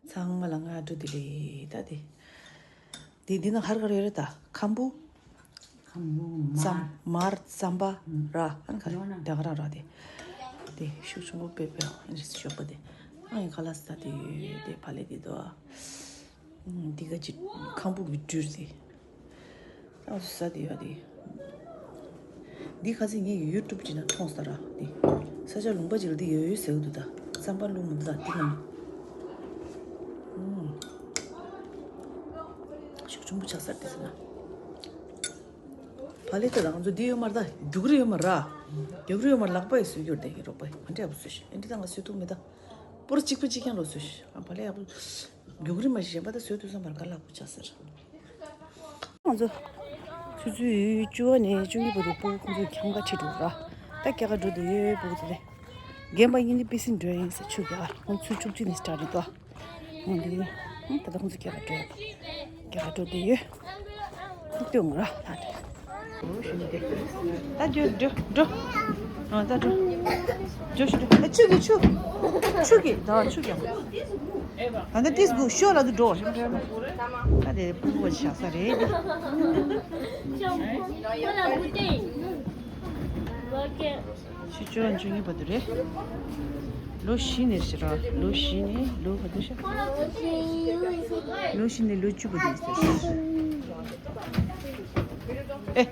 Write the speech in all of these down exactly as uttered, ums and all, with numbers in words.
ཚང་མ་ལ་སྔ་དྲོ་བདེ་ལེགས། ད་དེ། དེ་འདི་ན་ཧར་ག་རེ་རེད་ད། ཁམ་བུ། ཁམ་བུ་མར། ཙམ་མར་ཙམ་པ་ར། ཨ་ནི་ག་རེ་ཡོང་ན། དེ་ག་རང་ར་དེ། དེ་ཤུགས་ཆུང་ངུ་པེ་པེ་ཨ་ནི་ཞོགས་པ་དེ། ཨ་ཡིན་ཁ་ལག་ཟ་དེ་ཡོད་དེ། ཕ་ལེ་དེ་དོ། འདི་ག་ཅིག་ཁམ་བུ་གི་སྦྲུལ་དེ། ཨ་ཟ་དེ་ཡོད་དེ། འདི་ཁ་སང་ངས་ཡུ་ཊུབ་ཅིག་ན་མཐོང་སོང་ར་དེ། ས་ཆ་ལུང་པ་ཅིག་ལ་འདི་ཡོད་ཡོད་ཟེར་གི་འདུག་ད། ཙམ་པ་བླུགས་མི་འདུག་ད་འདི་ནང་། ཨུམ། ཤུགས་ཆེན་པོ་ཆགས་ས་རེད་དེ་ཟེར་ན། ཕ་ལེ་ད་ང་ཚོ་འདི་ཡོད་མ་རེད་ད། རྒྱུག་རི་ཡོད་མ་རེད། རྒྱུག་རི་ཡོད་མ་རེད། ལག་པ་ཡིས་བཟོས་རྒྱུར་བསྡད་ཀྱི་རོགས་པ་ཡིས་མ་འདྲ་བ་བཟོས་ཤིག་ཨེ་འདྲ་ད་ང་བཟོས་ཐུབ་མེད་ད། པོ་ར་གཅིག་པ་གཅིག་རྐྱང་ལོ་བཟོས་ཤིག་ཨ་ཕ་ལེ་ཡག་པོ། རྒྱུག་རི་མ་ཞིག་གཞན་པ་ད་བཟོས་ཐུབ་ས་མ་རེད། ག་ལག་པོ་ཆགས་ཟེར། ང་ཚོ་ཆུ་ཚོད་བཅུ་པ་ནས་བཅུ་གཉིས་བར་དུ་སྤུ་གུ་ཁོང་ཚོས་འཁྱམ་ག་ཁྲིད་འགྲོ་ར། ད་སྐྱེལ་ག་འགྲོ་དུས་ཡོད་སྤུ་གུ་དེ་རེད། རྒན་པ་གཉིས་ནི་པི་སིན་འགྲོ་ཡིན་ཟེར་ཆུ་རྒྱག་ཁོང་ཚོ་བཅུ་གཅིག་ནས་སི་ཊར་རེད་དོ། འོན་ཏེ་ད་ལྟ་ཁོང་ཚོ་སྐྱེལ་ག་འགྲོ་ཡོད་པ། སྐྱེལ་ག་འགྲོ་དུས་ཡོད། སྟོན་ར་ལ་དེ། ད་འགྲོ་འགྲོ་འགྲོ། ཨ་ད་འགྲོ། འགྲོ་ཤི་འགྲོ། ཨ་ཆུ་གི་ཆུ། ཆུ་གི་ད་ཆུ་གི་ད་ད་ཏིས་གུ་ཤོ་ལ་དུ་འགྲོ། ད་དེ་སྤུ་གུ་བ་ཆགས་ས་རེད། ཆུ་བཅུ་བཅུ་གཉིས་བར་དུ་རེད། ལོ་བཞི་ནས་ཟེར་ར། ལོ་བཞི་ནས་ལོ་ག་དུ་ཤ། ལོ་བཞི་ནས་ལོ་བཅུ་བར་དུ་ཟེར། ཨེ།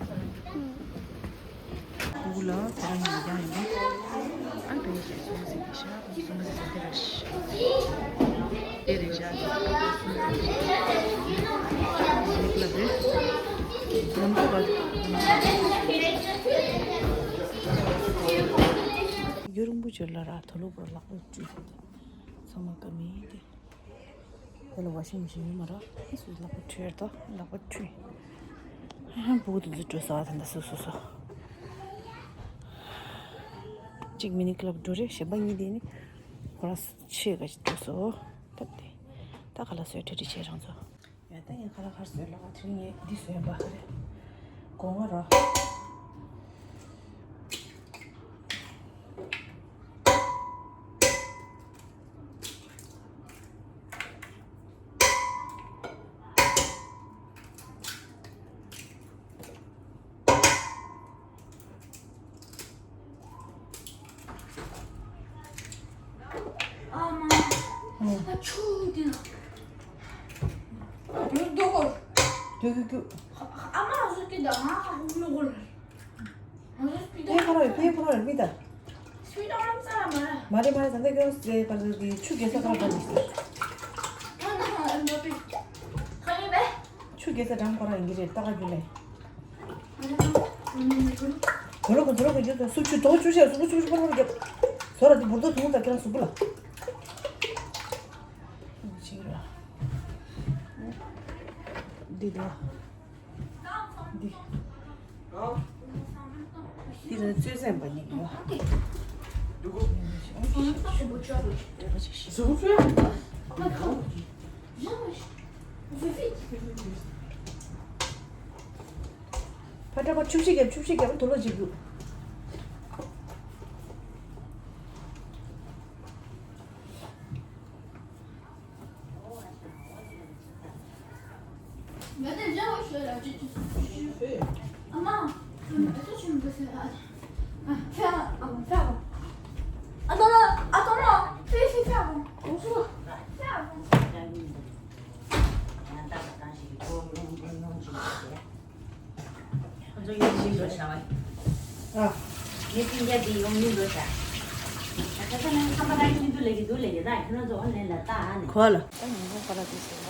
ཕྲུ་གུ་ལ་ཁོ་རང་ཉིད་ཀྱང་ཡིན་པས། ཨ་ནི་བེད་ཤེས་སོང་ཟེར་གི་ཤ་སོང་ཟེར་ཟེར་གི་ར་ཤ། ཨེ་རེད་ཤ། ལ་རེད། ལམ་ཁ་བར། རྒྱུ་རིན་པོ་ཆེ་ལ་ར་དོ་ལོ་བར་ལག་པ་བཀྲུས་ཟེར་གི། ཚང་མ་ཀ་མེད་དེ། དེ་ལ་ཝ་ཤིང་མེ་ཤིན་ཡོད་མ་རེད། སུ་ལག་པ་འཁྲུད་དོ། ལག་པ་འཁྲུད། ཧ་ཧ། སྤུ་གུ་དེ་ཚོ་འགྲོ་ས་དེ་འདྲ་སོ་སོ་སོ། གཅིག་མི་ནི་ཀི་ལབ་འགྲོ་རེད། གཞན་པ་གཉིས་དེ་ནི་ཁོ་རང་ཆེ་ག་ཞིག་འགྲོ་སོ། ད་དེ་ད་ག་ལ་སོས་ཁྲི་ཁྲི་བྱས་རང་ཚོ། ཡ་ད་ངས་ཁ་ལག་ཁར་སོས་ལ་བ་དེ་རིང་ངས་འདི་སོས་པ་རེད། སྒོ་ང་རོ། ཨ་མ། ཨ་ཆུ་དེ་ན། རྡོ་གོ། རྡོ་གོ་གོ། ཨ་མ་ཟུག་གི་ད་ང་ཁ་ཧུ་ལོ་གོ་ལ། ཕེ་ཕ་རོ་ཕེ་ཕ་རོ་མི་ད། མ་རེད་མ་རེད། ད་ལྟ་ཀྱང་ཟེར་པར་ཟེར་གི་ཆུ་རྒྱལ་ས་ག་རེ་ད་ནི་ཟེར། ཆུ་རྒྱལ་ས་འགྲམ་ཁོ་ར་ཡིན་གྱི་རེད། ལྟ་ག་རྒྱུ་ལས། དོ་ལོ་གི་དོ་ལོ་གི་རྒྱུ་དང་སུ་ཆུ་དོ་ཆུ་ཤ་སུ་ཆུ་ཆུ་པར་པར་རྒྱབ། ཟོ་ར་དེ་འབུར་དོ་དུང་ད་ཁྱེད་རང་སུ་བུ་ལ། འདི་ད། འདི། འདི་ལ་བཅོས་ཟན་པ་ཉིད་ཡོད། ཕ་ཏྲ་པ་ཆུ་བཞི་བརྒྱབ། ཆུ་བཞི་བརྒྱབ་དུ་ལོ་བྱེད་དགོས། Attends, attends, non, fais, fais, fais avant. Bonjour. Fais avant. ཁོ་ཚོ་ཡོང་བཞིན་འགྲོ་བྱ་བ། ཨ། ངས་སྤུན་ཀྱག་འདི་ཡོང་བཞིན་འགྲོ་བྱ། ད་ཁ་ཁ་ནང་ཁམས་པ་ནང་ཁྱིམ་དུ་ལས་ཀྱི་འདུག་ལས་ཀྱི་ད་ཁྱོད་རང་ཚོ་ཨོན་ལན་ལ་ལྟ་ཨ་ནི། གོ་ལ། ད་ཉིན་གུང་ག་ལ་དུས་ཟེར་ལ།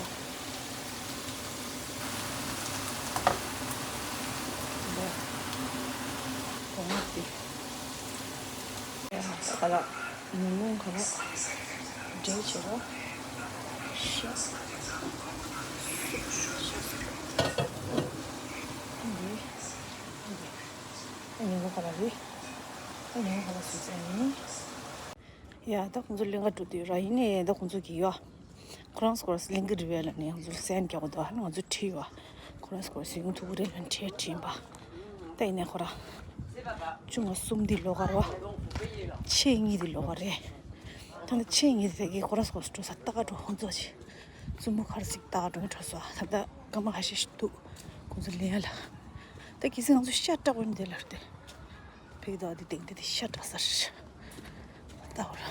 འདི། གོང་མ་འདི། ད་ག་ལ། ཉིན་མོ་ག་ལ་འདྲེས་བྱེད་རོགས། ཤ། ཤ། ཤ། ཉིན་མོ་ག་ལ་རེད། ཉིན་མོ་ག་ལ་སུ་ཙམ་ཡིན། ཡ་ད་ཁོང་ཚོ་ལིང་ག་འགྲོ་དུས་ར་ཡིན་ནའི་ད་ཁོང་ཚོ་གི་ཡོད། ཁོ་རང་སྐོར་ལིང་ག་རི་བེ་ལ་ནས་ང་ཚོ་སན་རྒྱག་གོ་དོ་ང་ཚོ་ཁྲིད་ཡོད། ཁོ་རང་སྐོར་ཡོང་ཐུབ་ཀྱི་རེད་ལ་ཁྲིད་ཁྲིད་པ། ད་ཡིན་ནའི་ཁོ་ར། བཅུ་ང་གསུམ་འདི་ལོགས་ཀ་རེད་བ། ཕྱེད་གཉིས་འདི་ལོགས་ཀ་རེད། ད་ལྟ་ཆེད་ངས་དེ་གའི་ཁོ་རང་སོགས་སུ་འགྲོ་ས་ལྟ་ག་འགྲོ་ཁོང་ཚོ་ཆེ། བཙུན་མོ་ཁར་ཞིག་ལྟ་ག་འགྲོ་གི་འགྲོ་སོ། ད་ལྟ་སྐར་མ་ཁ་ཤས་ཤིག་འདུག་ཁོང་ཚོ་ལེན་ཡ་ལ། ད་གལ་སྲིད་ང་ཚོ་ཤ་སྐྲག་པ་མི་དེ་ལ་རེད། ཕེག་དོག་དེ་དེང་དེ་དེ་ཤ་སྐྲག་ས་རེད། ལྟ་བར།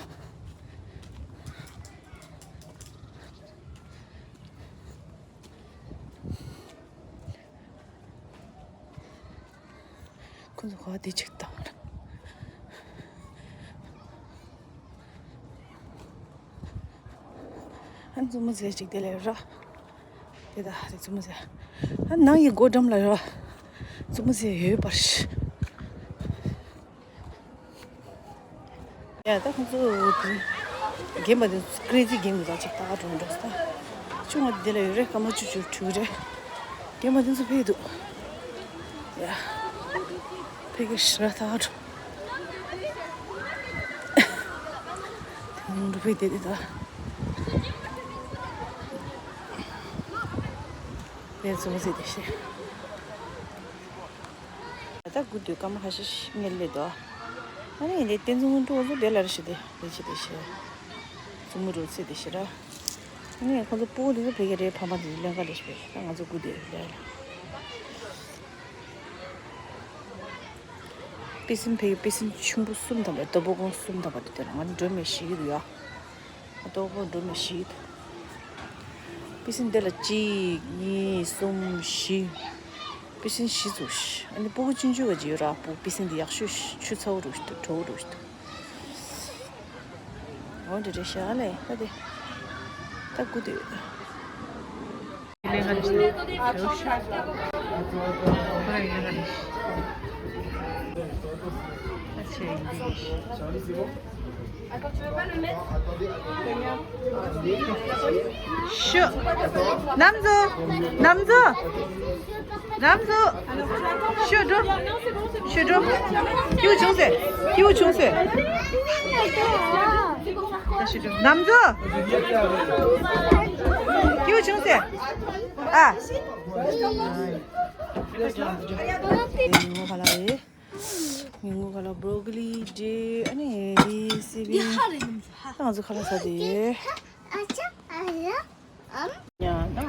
ཁོ་ཚོ་ག་བ་དེ་ཅིག་བཏང་། ཨ་མཛུབ་མོ་ཟེར་ཅིག་དེ་ལས་ར། དེ་ད་དེ་མཛུབ་མོ་ཟེར། ཨ་ནང་གི་སྒོ་འགྲམ་ལ་ར། མཛུབ་མོ་ཟེར་ཡོད་པར། ཡ་ད་ཁོང་ཚོ་རྒན་པ་དེ་ཚོ་ཀྲེ་ཛི་རྒན་པ་ཅིག་ད་གྲོང་འགྲོ་ས། ཆུང་བ་དེ་ལ་ཡོད་རེད། སྐར་མ་བཅུ་བཅུ་དྲུག་རེད། རྒན་པ་དེ་ཚོ་ཕེབས་འདུག་ཡ། ཕེབས་ཀྱི་ཤི་ར་ད་གྲོང་། དེ་ནང་འགྲོ་ཕེབས་དེ་དེ་ད། དེ་ཚོ་ཟེར་དེ་ཤི། ད་སྒུག་སྡོད་སྐར་མ་ཁ་ཤས་ཤིག་སླེབས་འདུག་ཨ་ནི་འདི་བསྟན་འཛིན་དབང་གྲགས་ཚོ་དེ་ལ་རེ་ཞིག་དེ་རེ་ཞིག་དེ་ཞིག་བཙུན་མོ་རུ་ཚེ་དེ་ཞིག་ར། ཨ་ནི་ཁོང་ཚོ་སྤུ་གུ་དེ་ཚོ་བོད་ཀྱི་རེད། ཕ་མ་དེ་ཚོ་ལོན་ག་ལས་ཞིག་བས། ད་ང་ཚོ་སྒུག་སྡོད་ལས་ལ། པེ་ཅིན་བོད་ཀྱི་པེ་ཅིན་ཆེན་པོ་གསུམ་དང་པོ། རྡོ་སྦུག་ཀོང་གསུམ་དང་པོ་དེ་དེ་ལ་ང་ནི་མགྲོན་མེད་ཞིག་གི་འདུག་ཡ། ཨ་ཏོག་པོ་འགྲོ་མི་ཤེས། པེ་ཅིན་དེ་ལ་གཅིག་གཉིས་གསུམ་བཞི། པེ་ཅིན་བཞི་ཚུགས་ཤི། ཨ་ནི་སྤུ་གུ་ཆུང་ཆུང་བ་ཅིག་ཡོད་ར། སྤུ་གུ་པེ་ཅིན་དེ་ཡག་ཤོས་ཤི། ཆུ་ཚ་བོ་རུ་ཤི་འདུག་གྲོ་བོ་རུ་ཤི་འདུག་འོ་འདྲ་འདྲ་ཤ་ལས་ད་དེ། ད་སྒུག་སྡོད། ལས་ཀ་ལས་ཤ། ཁོ་རང་ལས་ཀ་ལས་ཤ། ཨ་ཆེ་ཡིན་དེ་ཤ། ཤོ། ནམ་ཛོ། ནམ་ཛོ། ནམ་ཛོ། ཤོ་འགྲོ། ཤོ་འགྲོ། ཁྱེའུ་བྱུང་ཟེར། ཁྱེའུ་བྱུང་ཟེར། ད་ཤོ་འགྲོ། ནམ་ཛོ། ཁྱེའུ་བྱུང་ཟེར། ཨ། ངོ་ཁ་ལ་རེད། ཉིན་གུང་ཁ་ལ་བྷོ་རོ་ཀོ་ལི་འདྲེ། ཨ་ནི་འདི་སི་བི། ད་ང་ཚོ་ཁ་ལག་ཟ་དེ་ཡོད། ཡང་ན།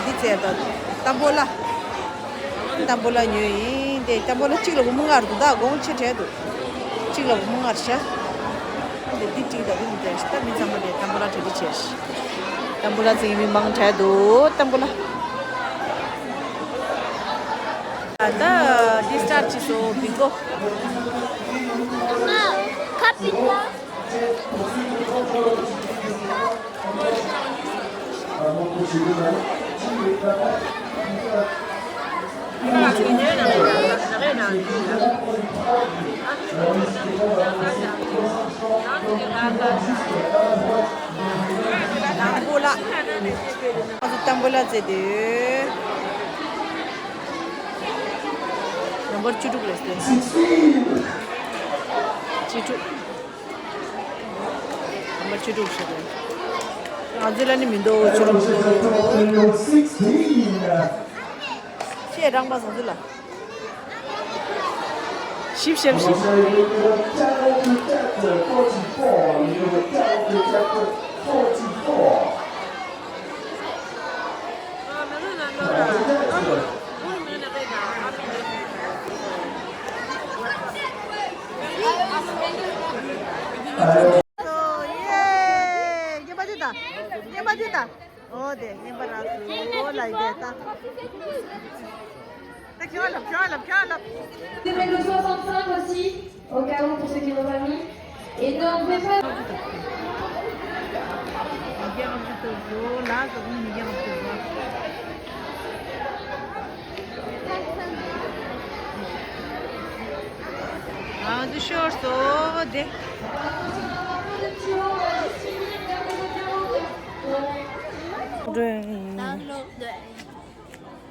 འདི་བཙལ་དང་། ཏམ་བོ་ལ། ཏམ་བོ་ལ་ཉོས་ཡིན། དེ་ཏམ་བོ་ལ་གཅིག་ལ་སྒོར་མོ་ལྔ་རེད་འདུག་ད་དགོངས་ཆེ་དྲགས་འདུག་གཅིག་ལ་སྒོར་མོ་ལྔ་རེད་ཤག་འདི་འདི་གཅིག་དང་འདི་འདི་བཙལ་ཤག་ད་མི་ཚང་མ་དེ་ཏམ་བོ་ལ་གྲ་སྒྲིག་བྱས་ཤག་ཏམ་བོ་ལ་བཙལ་མཁན་མི་མང་དྲགས་འདུག་ཏམ་བོ་ལ། ད་འདི་སི་ཊར་ཊི་བྱས་སོང་། བིང་གོ། ཁ་པི་ཏ། ཏམ་བོ་ལ། ང་ཚོ་ཏམ་བོ་ལ་བཙལ་དུས། ནམ་བར་བཅུ་དྲུག་རེད་ཟེར། བཅུ་དྲུག་ནམ་བར་བཅུ་དྲུག་ཞིག་རེད། ང་ཚོ་ལ་ནི་མི་འདུག་བཅུ་དྲུག་མི་འདུག་ཁྱེད་རང་པ་བཟང་ཚུལ་ལ། ཞིབ་ཞིབ་ཞིབ། ཨོ་ཡེ། རྔན་པ་དེ་ད། རྔན་པ་དེ་ད། ཨོ་དེ་རྔན་པ་རག་སོང་། ཨོ་ལ་ཡི་དེ་ད། ད་ཁྱོད་ལབ་ཁྱོད་ལབ་ཁྱོད་ལབ། Numéro soixante-cinq aussi, au cas où, pour ceux qui n'ont pas mis. Et non, on ne fait pas. ང་ཚོ་ཤོར་སོང་དེ།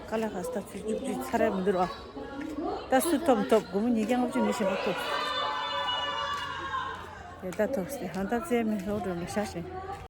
ཀ་ལ་ཁ་སྟ་ཚུལ་བཅུ་གཅིག་ཚར་ར་མི་འདུག་ར། ད་སུ་ཐོབ་ཐོབ། སྒོར་མོ་ཉིས་བརྒྱ་ལྔ་བཅུ་མི་ཞན་པ་ཐོབ། དེ་ད་ཐོབ་སྟེ་ཧང་ད་རྩེ་མི་ལྷོ་འགྲོ་མི་ཤ་ཞིང་།